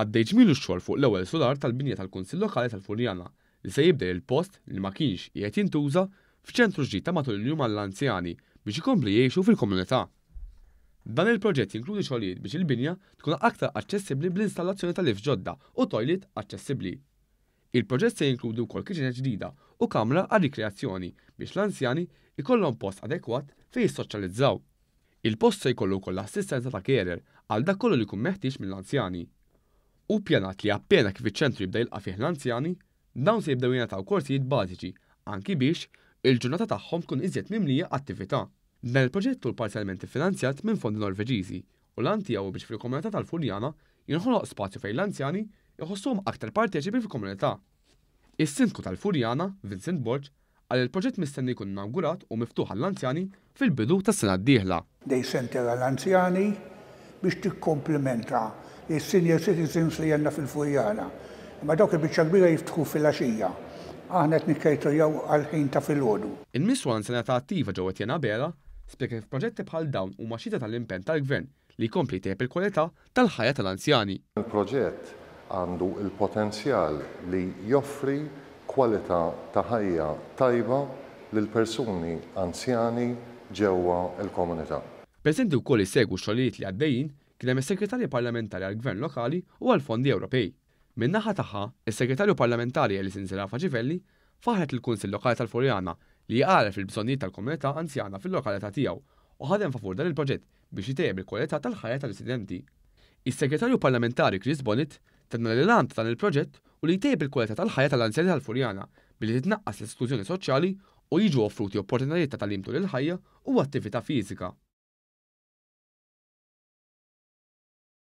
Għaddej ġmielu x-xogħol fuq l-ewwel sular tal-binja tal-Kunsill Lokali tal-Furjana li se jibdel il-post li ma kienx qiegħed jintuża f'ċentru ġdid ta' matul il-jum għall-anzjani biex ikomplu jgħixu fil-komunità. Dan il-proġett jinkludi xogħlijiet biex il-binja tkun aktar aċċessibbli bl-installazzjoni ta' lifts ġodda u toilet aċċessibbli. Il-proġett se jinkludi wkoll kiċina ġdida u kamra għar-rikreazzjoni biex l-anzjani jkollhom post adekwat fejn jissoċjalizzaw. Il-post se jkollu wkoll l-assistenza ta' carer għal dak kollu li jkun meħtieġ mill-anzjani. Hu ppjanat li appena kif iċ-ċentru jibda jilqa' fih l-anzjani, dawn se jibdew jingħataw korsijiet bażiċi anki biex il-ġurnata tagħhom tkun iżjed mimlija attività. Dan il-proġett hu parzjalment iffinanzjat minn fondi Norveġiżi u l-għan tiegħu hu biex fil-komunità tal-Furjana jinħoloq spazju fejn l-anzjani jħossuhom aktar parteċipi fil-komunità. Is-Sindku tal-Furjana, Vincent Borg, qal li l-proġett mistenni jkun inawgurat u miftuħ għall-anzjani fil-bidu tas-sena d-dieħla. Day Centre għall-anzjani biex tikkomplimenta s-senior citizens li għandna fil-Furjana. Imma dawk il-biċċa kbira jiftħu filgħaxija. Aħna qed nikkejterjaw għall-ħin ta' filgħodu. Il-Ministru għall-Anzjanità Attiva Jo Etienne Abela spjega kif proġetti bħal dawn huma xhieda tal-impenn tal-Gvern li jkompli jtejjeb il-kwalità tal-ħajja tal-anzjani. Il-proġett għandu l-potenzjal li joffri kwalità ta' ħajja tajba lill-persuni anzjani ġewwa l-komunità. Preżenti wkoll isegwu x-xogħlijiet li għaddejjin kien hemm is-Segretarja Parlamentari għall-Gvern Lokali u għall-Fondi Ewropej. Min-naħa tagħha, is-Segretarju Parlamentari Alison Zerafa Civelli faħħret lill-Kunsill Lokali tal-Furjana li għaref il-bżonnijiet tal-komunità anzjana fil-lokalità tiegħu u ħadem favur dan il-proġett biex itejjeb il-kwalità tal-ħajja tar-residenti. Is-Segretarju Parlamentari Chris Bonett tenna li l-għan ta' dan il-proġett hu li jtejjeb il-kwalità tal-ħajja tal-anzjani tal-Furjana billi titnaqqas l-esklużjoni soċjali u jiġu offruti opportunitajiet ta' tagħlim tul il-ħajja u attività fiżika.